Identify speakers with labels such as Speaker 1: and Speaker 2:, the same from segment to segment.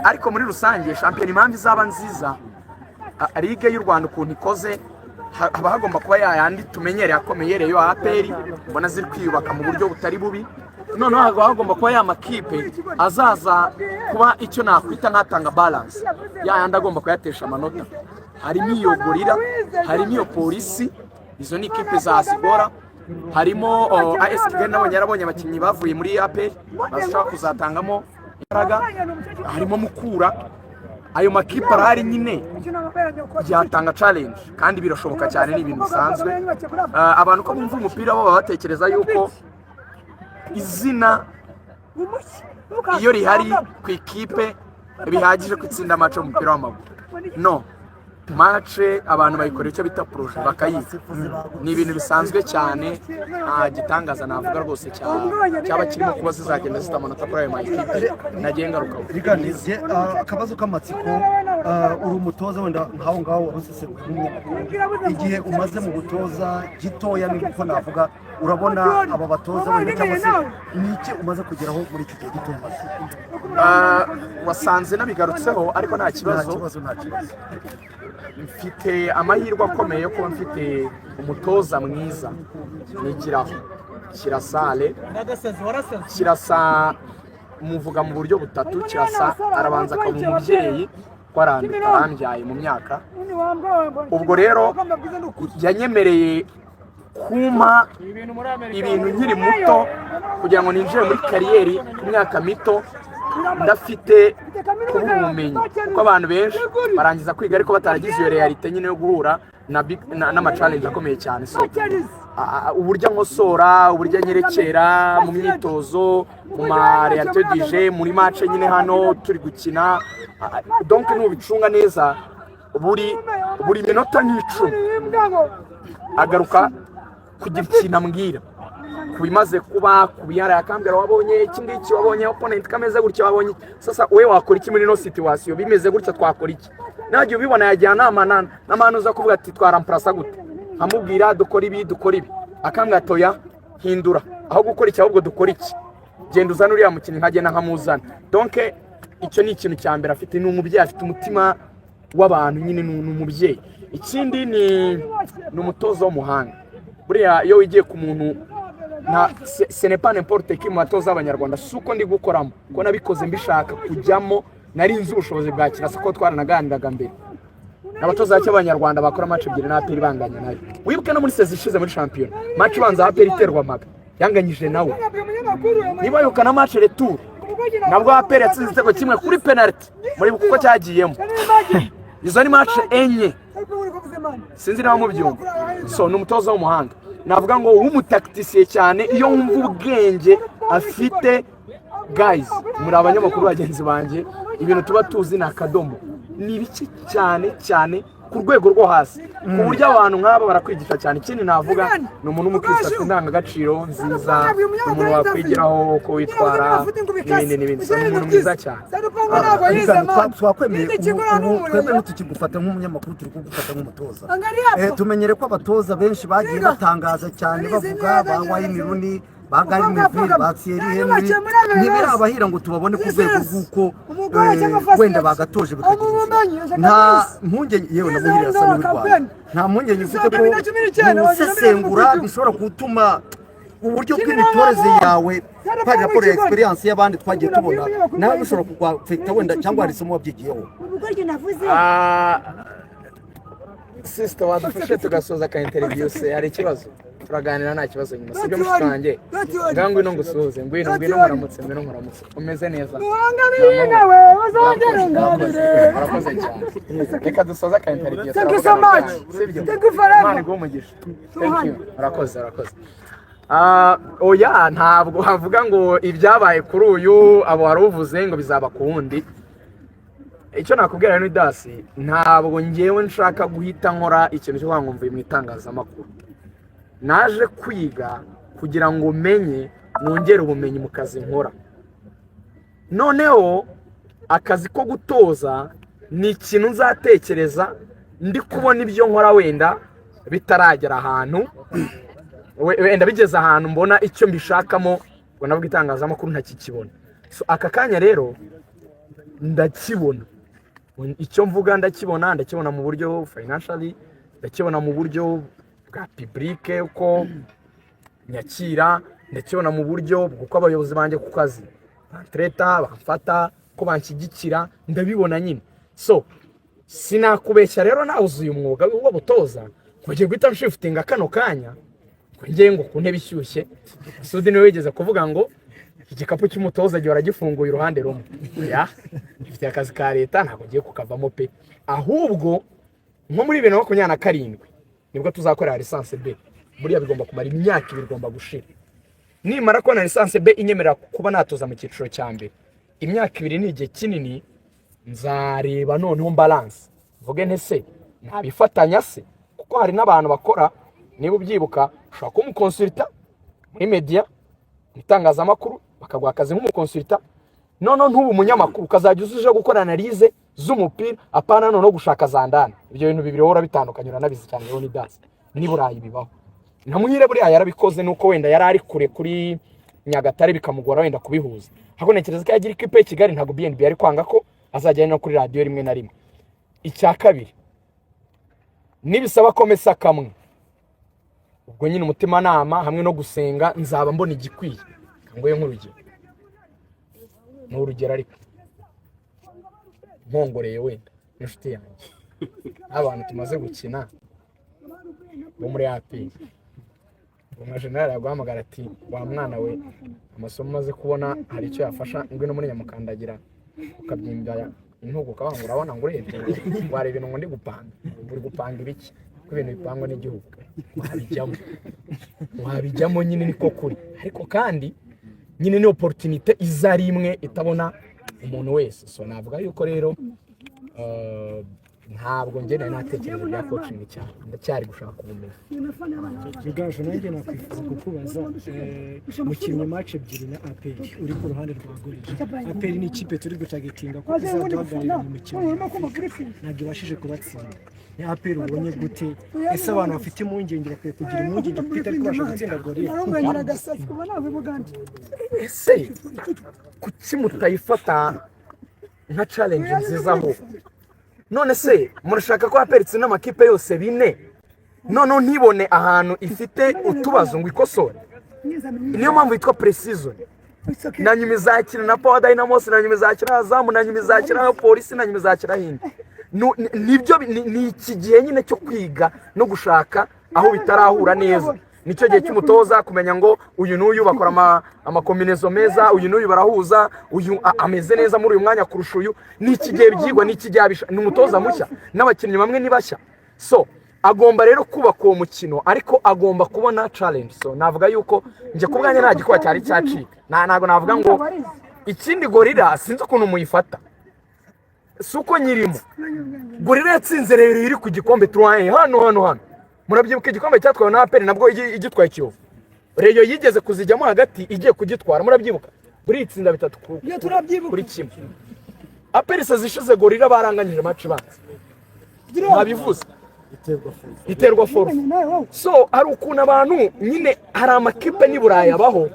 Speaker 1: Ariko muri rusange shampiyona, impamvu izaba nziza, ligue y'u Rwanda ukuntu ikoze, haba hagomba kuba yayandi tumenyereye akomeye, Rayon, APR, ubona ziri kwiyubaka mu buryo butari bubi. Noneho haba hagomba kuba ya makipe azaza kuba icyo nakwita nk'atanga balance, yayandi agomba kuyatesha amanota. Harimo iyo Gorilla, harimo iyo Polisi, izo ni ikipe zazigora. Harimo AS Kigali, nabonye yarabonye abakinnyi bavuye muri APR bashobora kuzatangamo imbaraga. Harimo Mukura. Ayo makipe arahari nyine, byatanga challenge kandi birashoboka cyane, ni ibintu bisanzwe. Abantu ko bumva umupira, bo baba batekereza yuko izina iyo rihari ku ikipe bihagije gutsinda match y'umupira w'amaguru. No match abantu bayikora icyo bita projet, bakayiga, ni ibintu bisanzwe cyane. Nta gitangaza navuga rwose cyaba kirimo kuba zizagenda zita amanota kuri ayo makipe nagiye ngarukaho.
Speaker 2: Riganize akabazo k'amatsiko, uri umutoza, wenda nk'aho ngaho wari usesenguye nk'umunyamakuru, igihe umaze mu butoza gitoya ni uko navuga, urabona aba batoza wenda, cyangwa se ni iki umaze kugeraho muri iki gihe gito umaze?
Speaker 1: Wasanze nabigarutseho, ariko nta
Speaker 2: Nta
Speaker 1: kibazo.
Speaker 2: kibazo, nta kibazo.
Speaker 1: Mfite amahirwe akomeye yo kuba mfite umutoza mwiza nigiraho, Kirasale. Kirasa muvuga mu buryo butatu. Kirasa arabanza akaba umubyeyi, ko arandika, arambyaye mu myaka. Ubwo rero yanyemereye kumpa ibintu nkiri muto kugira ngo ninjire muri carrière ku myaka mito, ndafite kubura ubumenyi, kuko abantu benshi barangiza kwiga ariko bataragize iyo réalité nyine yo guhura na n'ama challenge akomeye cyane. So uburyo nkosora, uburyo anyerekera mu myitozo, mu ma réalité du jeu, muri match nyine hano turi gukina, donc nubicunga neza, buri minota nk'icumi agaruka kugira ikintu ambwira ku bimaze kuba, ku bihari, akambwira: "Wabonye iki ngiki? Wabonye opponent kameze gutya? Wabonye iki? Sasa wowe wakora iki muri ino situation bimeze gutya? Twakora iki?" Nagiye ubibona, yagira inama n'amana uza kuvuga ati: "Twaramparasa gute?" Nkamubwira: "Dukora ibi, dukora ibi." Akambwira ati: "Oya, hindura, aho gukora iki ahubwo dukora iki, genda uzane uriya mukinnyi." Nkagenda nkamuzana. Donc icyo ni ikintu cya mbere afite, ni umubyeyi, afite umutima w'abantu nyine, ni umubyeyi. Ikindi ni umutoza w'umuhanga. Buriya iyo wigiye ku muntu nta ce n'est pas n'importe qui mu batoza b'Abanyarwanda. Si uko ndi gukoramo, ko nabikoze mbishaka kujyamo, nari nzi ubushobozi bwa Kirasa, ko twaranaganiraga mbere. Abatoza bake b'Abanyarwanda bakora match ebyiri na APR banganya nayo. Wibuke no muri saison ishize muri shampiyona, match ibanza APR iterwa amaga, yanganyije nawe. Niba wibuka na match retour, nabwo APR yatsinze igitego kimwe kuri penalty, muri kuko cyagiyemo. Izo ni match enye, sinzi niba mubyumva. So ni umutoza w'umuhanga, navuga ngo w'umu tacticien cyane. Iyo wumva ubwenge afite, guys, muri abanyamakuru bagenzi banjye, ibintu tuba tuzi ni akadomo, ni ibiki cyane cyane ku rwego rwo hasi, ku buryo abantu nk'aba barakwigisha cyane. Ikindi navuga, ni umuntu w'umukristo, afite indangagaciro nziza, ni umuntu wakwigiraho uko witwara n'ibindi n'ibindi. So ni umuntu mwiza cyane.
Speaker 2: Rigani, twakwemeye. Ubu twebwe ntitukigufata nk'umunyamakuru, turi kugufata nk'umutoza. Tumenyere ko abatoza benshi bagiye batangaza cyane bavuga, ba Wayne Rooney, ba Gary Neville, ba Thierry Henry, ntibirabahira ngo tubabone ku rwego rw'uko wenda bagatoje bikagira inzira. Nta mpungenge, yewe na Muhire asa n'uw'i Rwanda, nta mpungenge ufite ko gusesengura bishobora gutuma uburyo bw'imitoreze yawe par rapport ya expérience y'abandi twagiye tubona nawe bishobora kugwafekita wenda, cyangwa hari isomo wabyigiyeho?
Speaker 1: Sister, wadufashe tugasoza ka interview se? Hari ikibazo? Turaganira, nta kibazo nyuma, sibyo mushiki wanjye? Ngaho ngwino ngusuhuze, ngwino, ngwino nkuramutse, ngwino nkuramutse. Umeze neza? Murakoze cyane. Reka dusoze aka interview.
Speaker 3: Thank you so much.
Speaker 1: Sibyo?
Speaker 3: Thank you forever.
Speaker 1: Imana iguhe umugisha. Thank you, murakoze, murakoze. Oya, ntabwo havuga ngo ibyabaye kuri uyu, abo wari uvuze ngo bizaba ku wundi. Icyo nakubwira rero dasi, ntabwo ngewe nshaka guhita nkora ikintu cyo kuvuga ngo mvuye mu itangazamakuru. Naje kwiga kugira ngo menye, nongere ubumenyi mu kazi nkora. Noneho akazi ko gutoza ni ikintu nzatekereza ndi kubona ibyo nkora wenda bitaragera ahantu, wenda bigeze ahantu mbona icyo mbishakamo, ngo nabwo itangazamakuru ntakikibona. So aka kanya rero Ndakibona. Icyo mvuga, ndakibona, ndakibona mu buryo financially, ndakibona mu buryo bwa public uko nyakira, ndakibona mu buryo bw'uko abayobozi banjye ku kazi bantreta, bamfata, ko banshyigikira, ndabibona nyine. So sinakubeshya rero, nawuzuye umwuga w'ubutoza ngo ngiye guhita nshiftinga kano kanya ngo ngiye ngo ku ntebe ishyushye. Sudi niwe wigeze kuvuga ngo igikapu cy'umutoza gihora gifunguye uruhande rumwe. Ya mfite akazi ka leta, ntabwo ngiye kukavamo pe. Ahubwo nko muri 2027 nibwo tuzakorera licence B. Buriya bigomba kumara imyaka 2, igomba gushira. Nimara kubona licence B inyemerera kuba natoza mu cyiciro cya mbere, imyaka 2 ni igihe kinini. Nzareba noneho balance, mvuge nte se nabifatanya se? Kuko hari n'abantu bakora, niba ubyibuka, ushobora kuba umuconsultant muri media, mu itangazamakuru, bakaguha akazi nk'umuconsultant, noneho ntube umunyamakuru, ukazajya uza uje gukora analyse z'umupira, apana noneho gushaka za ndani. Ibyo bintu bibiri wowe bitandukanye, uranabizi cyane. Leonidas, n'i Burayi bibaho. Na Muhire buriya yarabikoze, nuko wenda yari ari kure kuri Nyagatare, bikamugora wenda kubihuza. Ahubwo ntekereza ko yagira ikipe y'i Kigali, ntabwo BNB yari kwanga ko azajya no kuri radiyo rimwe na rimwe. Icya kabiri, nibisaba ko mesa kamwe, ubwo nyine umutimanama hamwe no gusenga nzaba mbona igikwiye. Nguye nk'urugero, ni urugero ariko nkongoreye wenda n'inshuti yanjye n'abantu tumaze gukina bo muri APR, nka general yaguhamagara ati: "Wa mwana we, amasomo umaze kubona hari icyo yafasha, ngwino muri Nyamukandagira." Ukabyimbya intugu, ukavuga ngo urabona, ngo urebye wareba ibintu ngo ndi gupanga. Uri gupanga ibiki ko ibintu bipangwa n'igihugu? Wabijyamo, wabijyamo nyine, niko kuri. Ariko kandi nyine ni opportunité iza ari imwe, itabona umuntu wese. So navuga yuko rero ntabwo njye nari natekereje bya coaching cyane, ndacyari gushaka ubumenyi.
Speaker 3: Rugaju, nanjye nakwifuza kukubaza, mukinnye match ebyiri na APR, uri ku ruhande rwa Gorilla. APR ni ikipe turi gutargetinga ko izaduhagararira mu mikino ya Afurika, ntabwo ibashije kubatsinda. Ni APR ubonye gute? Ese abantu bafite impungenge bakwiye kugira impungenge kuko itari kubasha gutsinda Gorilla?
Speaker 1: Ese kuki mutayifata nka challenge nziza? Aho none se murashaka ko APR itsinda amakipe yose bine, noneho ntibone ahantu ifite utubazo ngo ikosore? Niyo mpamvu yitwa pre-season. Na nyuma izakina na Power Dynamos, na nyuma izakina Azam, na nyuma izakina Polisi, na nyuma izakina Hindi. Nibyo ni iki gihe nyine cyo kwiga no gushaka aho bitarahura neza. Nicyo gihe cy'umutoza kumenya ngo uyu n'uyu bakora amacombinaison meza, uyu n'uyu barahuza, uyu ameze neza muri uyu mwanya kurusha uyu. Ni iki gihe byigwa, ni iki gihe ni umutoza mushya n'abakinnyi bamwe ni bashya. So agomba rero kubaka uwo mukino, ariko agomba kubona challenge. So navuga yuko njye ku bwanjye nta gikuba cyari cyacika. Ntabwo navuga ngo ikindi. Gorilla sinzi ukuntu muyifata, si uko nyirimo. Gorilla yatsinze rero iri ku gikombe tuwaye hano hano hano. Murabyibuka igikombe cyatwawe na APR, nabwo igitwaye Kiyovu. Rayon yigeze kuzijyamo hagati igiye kugitwara, murabyibuka? Buri itsinda 3 kuri 1. APR ishize Gorilla baranganyije match ibanza, ntabivuze, iterwa forfait. So hari ukuntu abantu nyine, hari amakipe n'i Burayi abaho,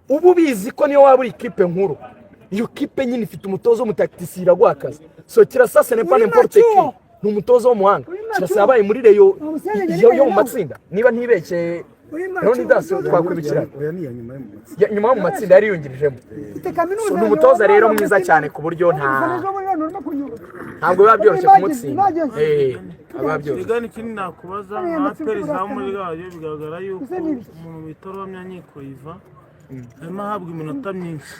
Speaker 1: uba ubizi ko niyo waba uri ikipe nkuru, iyo kipe nyine ifite umutoza w'umutacticien, iraguha akazi. So Kirasa ce n'est pas n'importe qui, ni umutoza w'umuhanga. Kirasa yabaye muri Rayon yo mu matsinda, niba ntibeshye. Leonidas, twakwibukira.
Speaker 2: Oya, ni iya nyuma yo mu matsinda.
Speaker 1: Nyuma yo mu matsinda yari yungirijemo. So, ni umutoza rero mwiza cyane, ku buryo ntabwo biba byoroshye kumutsinda. Ntabwo biba byoroshye.
Speaker 4: Rigani, ikindi nakubaza, nka APR izamu ryayo bigaragara yuko umuntu bita Ruhamyankiko Iva arimo ahabwa iminota myinshi,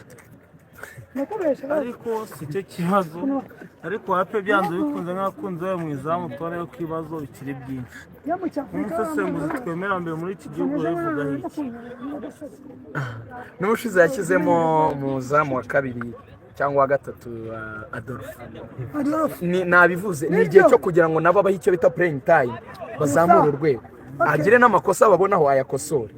Speaker 4: ariko si cyo kibazo. Ariko APR byanze bikunze nk'abakunzi bayo mu izamu tubona yuko ibibazo bikiri byinshi. Nk'umusesenguzi twemera mbere muri iki gihugu, urabivugaho iki?
Speaker 1: N'ubushize yashyizemo umuzamu wa kabiri cyangwa wa gatatu, Adolphe. Nabivuze, ni igihe cyo kugira ngo nabo abahe icyo bita playing time, bazamure urwego, agire n'amakosa babonaho ayakosore.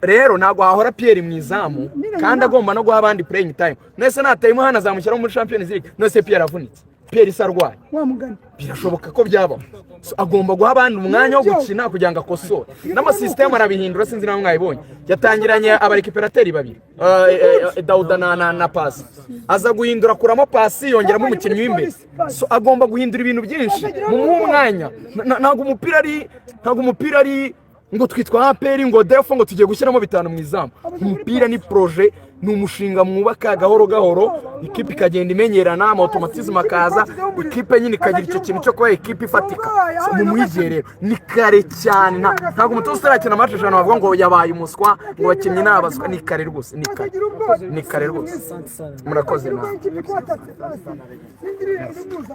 Speaker 1: Rero ntabwo hahora Pierre mu izamu kandi agomba no guha abandi playing time. Nese natayimo hano azamushyiraho muri Champions League? None se Pierre avunitse? Pierre se arwaye, birashoboka ko byabaho. So, agomba guha abandi umwanya wo gukina kugira ngo akosore n'amasisitemu arabihindura. Sinzi nawe mwabibonye, yatangiranye abarécupérateur babiri, Dauda na Pasi, aza guhindura akuramo Pasi, yongeramo umukinnyi w'imbere. So, agomba guhindura ibintu byinshi, mumuhe umwanya. Ntabwo umupira ari ngo twitwa APR, ngo defo, ngo tugiye gushyiramo bitanu mu izamu. Umupira ni projet, ni umushinga mwubaka gahoro gahoro, ikipe ikagenda imenyerana, ama automatisme akaza, ikipe nyine ikagira icyo kintu cyo kuba ikipe ifatika. So, mumwigere rero, ni kare cyane. Ntabwo umutoza utarakina match 5 bavuga ngo yabaye umuswa, ngo abakinnyi ni abaswa. Ni kare rwose, ni kare, ni kare rwose. Murakoze nawe.